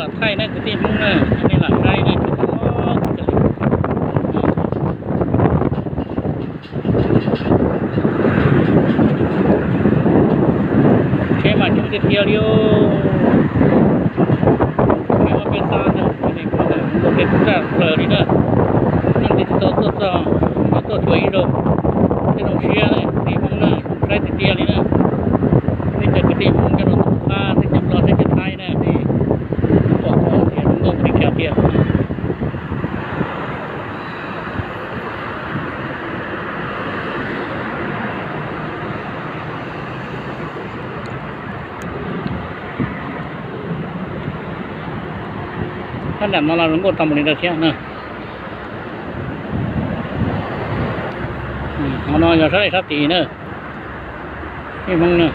Lam thaij na kwv tij Hmoob na, nej lam saib na, tsis tau, tsheb mas coob tiag tiag li. Tsheb mas peb xa ntawm peb txaj plaws li na, neeg tsis tau tuaj txog, tuaj xyuas ib zaug, tej zoo siab na kwv tij Hmoob na, saib tiag tiag li na. Teb chaws kwv tij Hmoob nyob rau Ntuj Qab, teb chaws Nplog, teb chaws Thaib na, nej pom tias zoo nkauj npaum li cas tiag. Sab nram no los zoo nkauj tau npaum li ntawd thiab na. Qhov no yog sab lej sab tid na, kwv tij Hmoob na.